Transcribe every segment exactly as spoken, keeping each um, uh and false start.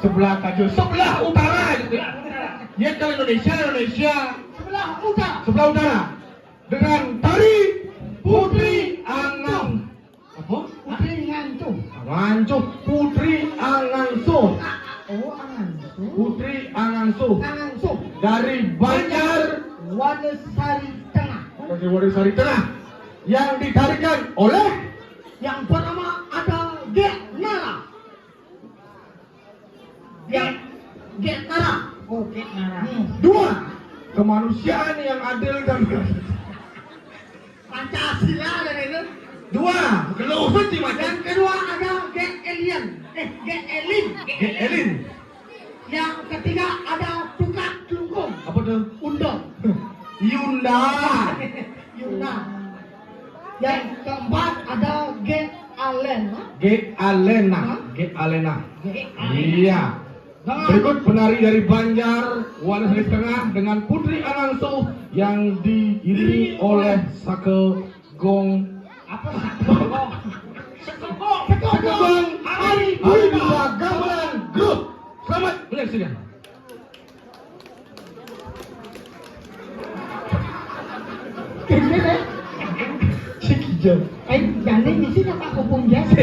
Sebelah kaca, sebelah utara gitu ya. Ya, kalau Indonesia, Indonesia. Sebelah utara. Sebelah utara. Dengan tari Putri Angang. Apa? Putri Ngancuh. Ngancuh. Putri Angangsuh. Oh, Angangsuh. Putri Angangsuh. Angangsuh. Dari Banjar Wonosari Tengah. Dari Wonosari Tengah. Yang ditarikan oleh yang pertama ada Gek Nara. Gek, Gek Nara. Oh, Gek Nara. Hmm. Dua, kemanusiaan yang adil dan Pancasila dari itu. Dua, kalau suci macam. Yang kedua ada Gek Alien. Eh, Gek Elin. Gek Elin. Yang ketiga ada tukang kelungkung. Apa tu? Undang. Yunda. Yunda. Yang keempat ada Gek Alena. Gek Alena. Hah? Gek Alena. Gek Alena. Iya. Nah. Berikut penari dari Banjar, Wonosari Tengah dengan Putri Anangsuh yang diiringi oleh Saka Gong. Apa Saka Gong? Saka Gong. Saka Gong Ari Budi Gamelan Group. Selamat menyaksikan. Kene deh. Sikijam. Eh, jane misi apa hubung jasa?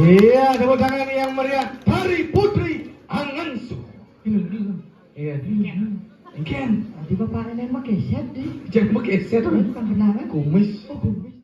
Iya, tepuk tangan yang meriah dari Putri Angansu. Iya. Ken. Tadi bapak ini mah keset deh. Jangan mau keset. Bukan kenangan. Kumis. Oh, kumis.